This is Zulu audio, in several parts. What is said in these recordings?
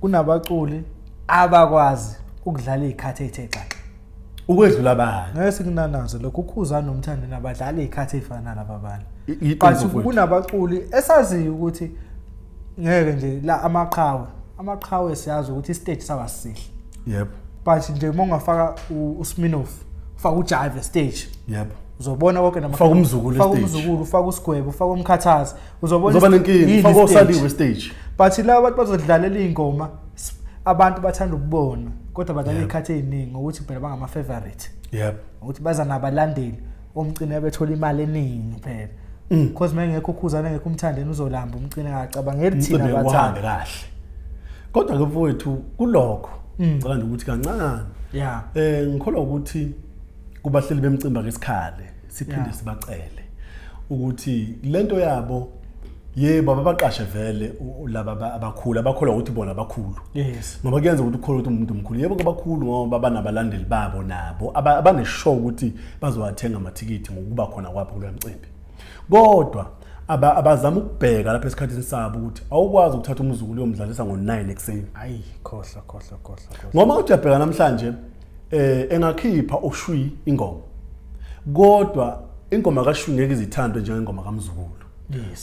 Kunabaculi abakwazi ukudlala izikhathi ezithe xaxa ukwedlula abanye. Ngeke sikunanaze lokho, uKhuzani noMthandeni abadlala izikhathi ezifana nalaba abantu. Iqiniso But futhi. Kunabaculi esaziyo ukuthi ngeke nje la amaqhawe, amaqhawe siyazi ukuthi istage saba sihle. But nje uma ungafaka uSminoff, ufaka uJive stage, uzobona konke nama Ufaka uMzukulu ufaka estage. uMzukulu, ufaka uSigwebo, ufaka uMkhathazi, uzobona Uzoba nenkinga. yini Ufaka istage. osaliwe stage. But laba bantu bazodlalela iy'ngoma abantu bathanda ukubona, kodwa badlala iy'khathi ey'ningi ngokuthi phela bangama-favorite, ukuthi baza nabalandeli omcine bethola imali eningi phela, because uma engekho uKhuzane, engekho uMthandeni, uzolamba umcine, akacabangeli thina Umcimbi uhambe abathanda. Kahle. Kodwa ke mfowethu, kulokho ngicela nje ukuthi kancane ngikholwa ukuthi kubahleli bemcimbi ake sikhale siphinde sibacele ukuthi lento yabo, yebo, ababaqashe vele laba abakhulu abakholwa ukuthi bona abakhulu, ngoba kuyenza ukuthi ukholwe ukuthi umuntu mkhulu. Yebo, kabakhulu ngoba banabalandeli babo nabo abaneshow ukuthi bazowathenga amathikithi ngokuba khona kwabo kuloya mcimbi, kodwa abazama ukubheka lapha esikhathini sabo ukuthi awukwazi ukuthatha umzukulu uyomdlalisa ngo-9 ekuseni. Hayi, khohlwa, khohlwa, khohlwa, khohlwa. Ngoba uthi uyabheka namhlanje, engakhipha uShwi ingoma, kodwa ingoma kaShwi ngeke izithandwe njengengoma kaMzukulu.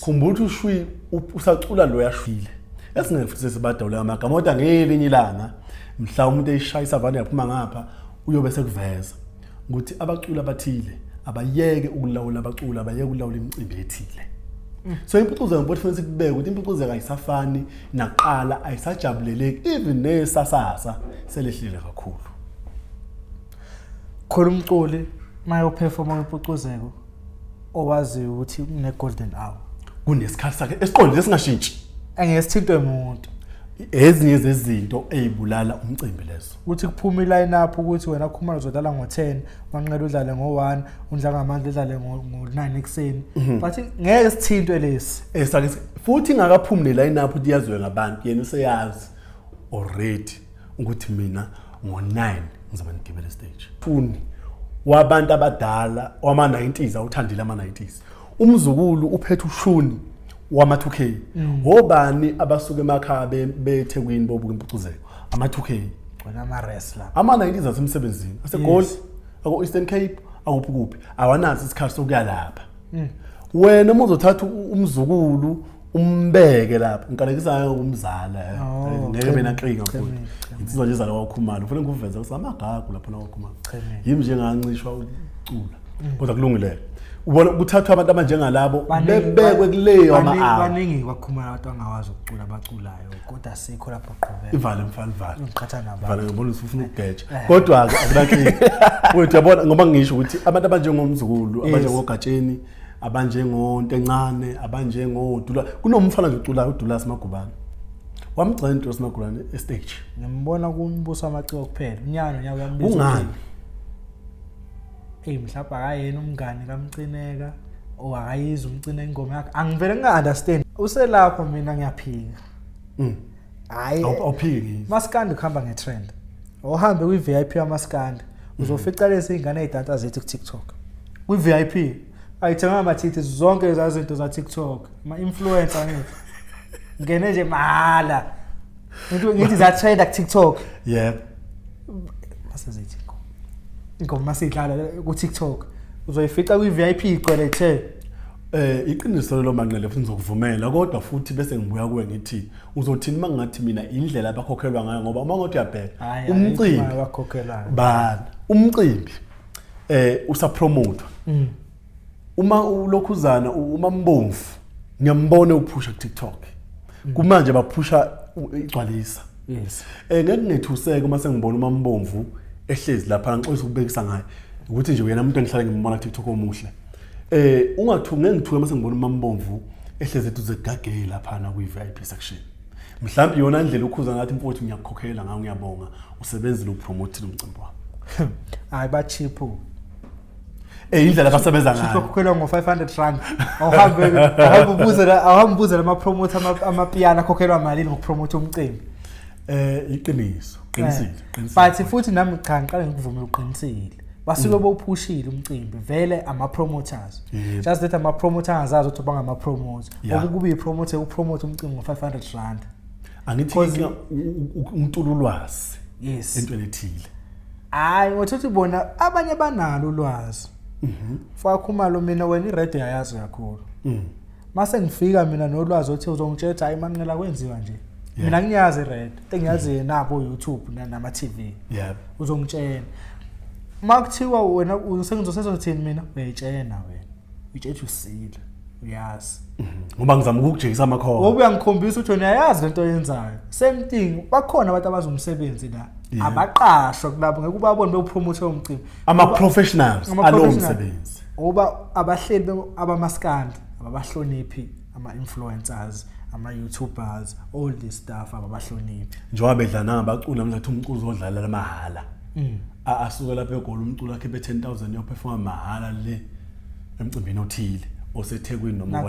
Khumbula ukuthi uShwi usacula lo yashwile esingeke futhi sesibadawule amagama, kodwa ngelinye ilanga mhla umuntu eyishaya isavane yaphuma ngapha, uyobe sekuveza ukuthi abaculi abathile abayeke ukulawula abaculi, abayeke ukulawula imicimbi ethile. So impucuzeko, mfowethu, kufanele sikubeke ukuthi impucuzeko ayisafani naqala, ayisajabuleleki, even nesasasa selehlile kakhulu. Khona umculi mayoperforma kwimpucuzeko owaziyo ukuthi kune-golden hour. Kunesikhathi sakhe esiqondile esingashintshi. Angeke sithintwe muntu. Ezinye zezinto ey'bulala umcimbi lezo. Ukuthi kuphume i-line up ukuthi wena Khumalo uzodlala ngo-10, Manqele udlale ngo-1, uNdlangamandla udlale ngo-9 ekuseni, but ngeke sithintwe lesi. Sake futhi ingakaphumi ne-line up ukuthi yaziwe ngabantu, yena useyazi already ukuthi mina ngo-9 ngizobe ngigibele stage. Funi wabantu abadala wama-90s awuthandile ama-90s, umzukulu uphethe ushuni wama-2K. Obani abasuka emakhaya beThekwini bobuka impucuzeko? Ama-2K. Wena ama-wrestler. Ama-90s asemsebenzini aseGoli, ako-Eastern Cape, akuphi kuphi, awanaso isikhathi sokuya lapha. Wena uma uzothatha umzukulu umbeke lapha, ngiqalekisa ngayo umzala. Oh, ngeke chemile, bena qinga futhi. Chemile, chemile. Insizwa nje izala kwaKhumalo, ufuna ngikuveze ukuthi amagagu lapha kwaKhumalo. Chemile. Yimi nje ngancishwa ukucula, kodwa kulungile. Ubona kuthathwa abantu abanjengalabo bebekwe kuleyo ama-hour. Baningi kwaKhumalo abantu angawazi ukucula abaculayo, kodwa sikho lapho qhubeka. Ivale mfana, ivale. Ngiqhatha nabantu. Ivale, ngibona ukuthi ufuna ukugeja, kodwa-ke akunankinga wethu. Uyabona, ngoba ngisho ukuthi abantu abanjengomzukulu, abanjengoGatsheni, abanjengontencane, abanjengodula, kunomfana nje uculayo, uDulas Magubane, wamgcina uDulas Magubane estage. Ngimbona kumbuso amaciko kuphela, unyaka nonyaka uyambiza. Kungani? Eyi, mhlawumbe akayena umngani kaMcineka or akayizwa umcine ingoma yakhe, angivele nginga-understand. Uselapho, mina ngiyaphika. Hhayi. Awuphiki. Maskandi kuhamba nge-trend. Awuhambe kwi-VIP yamaskandi, uzofica lezi iy'ngane ey'dansa zethu ku-TikTok kwi-VIP, ayithenganga amathikithi, zonke leza zinto za-TikTok, ama-influencer, ngithi ngene nje mahhala. Ngithi zatrenda ku-TikTok. Mase zithi ingoma, ingoma masiyidlala ku-TikTok uzoyifica kwi-VIP igcwele the. Iqiniso lelo Manqele, futhi ngizokuvumela, kodwa futhi bese ngibuya kuwe ngithi uzothini mangathi mina indlela abakhokhelwa ngayo, ngoba uma ngothi uyabheka Hhayi, umcimbi ayikho abakhokhelayo. Bani umcimbi usapromotwa, uma ulokhuzana uma mbomvu ngiyambona uphusha ku TikTok kumanje, baphusha igcwalisa. Ngeke ngethuseke uma sengibona uma mbomvu ehlezi lapha. Ngixolisa ukubekisa ngaye ukuthi nje uyena umuntu engihlale ngimbona ku TikTok omuhle. Ungathuki, ngeke ngithuke uma sengibona uma mbomvu ehlezi eduze kugageli laphana kwi VIP section. Mhlawumbe iyona ndlela ukhuza ngathi, "Mfowethu, ngiyakukhokhela ngayo, ngiyabonga, usebenzile ukupromote umcimbi wami." Hayi, ba-cheap. Indlela abasebenza ngayo. Ukhokhelwa ngo-R500. Awuhambe ubuze la, awuhambe ubuze lama-promoter amapiano akhokhelwa malini ngokupromotha umcimbi. Iqiniso, qinisile, qinisile. But futhi nami cha, ngiqale ngikuvume, uqinisile, basuke bowuphushile umcimbi vele ama-promoters. Just that ama-promoter angazazi ukuthi bangama-promoter. Ngoba kube i-promoter upromote umcimbi ngo-R500. Angithi Cause- untula ulwazi entweni ethile. Hayi, ngothuthi bona abanye banalo ulwazi. Mfaka Khumalo, mina wena i-radio yayazi kakhulu. Mase ngifika mina nolwazi othi uzongitshela ukuthi hayi, Manqele, kwenziwa nje. Mina ngiyazi i-radio, into engiyaziyo nabo YouTube nama-TV. Uzongitshela uma kuthiwa wena sengizosezothini, mina uyayitshena, wena uyitshela ukuthi usile, uyazi. Ngoba ngizama ukukujikisa amakhono. Ngoba uyangikhombisa ukuthi wena uyayazi lento oyenzayo. Same thing, bakhona abantu abazi umsebenzi la, abaqashwa kulabo, ngeke ubabone bewupromote umcimbi. Ama-professionals alowo Ama-professional. msebenzi. Ngoba abahleli abamaskandi ababahloniphi ama-influencers, ama-YouTubers, all this stuff, ababahloniphi. Njengoba bedlala nangabaculi namhlanje, athi umculo uzodlalela mahhala. Asuke lapha eGoli umculo wakhe be-10 000, yoperforma mahhala le emcimbini othile oseThekwini noma.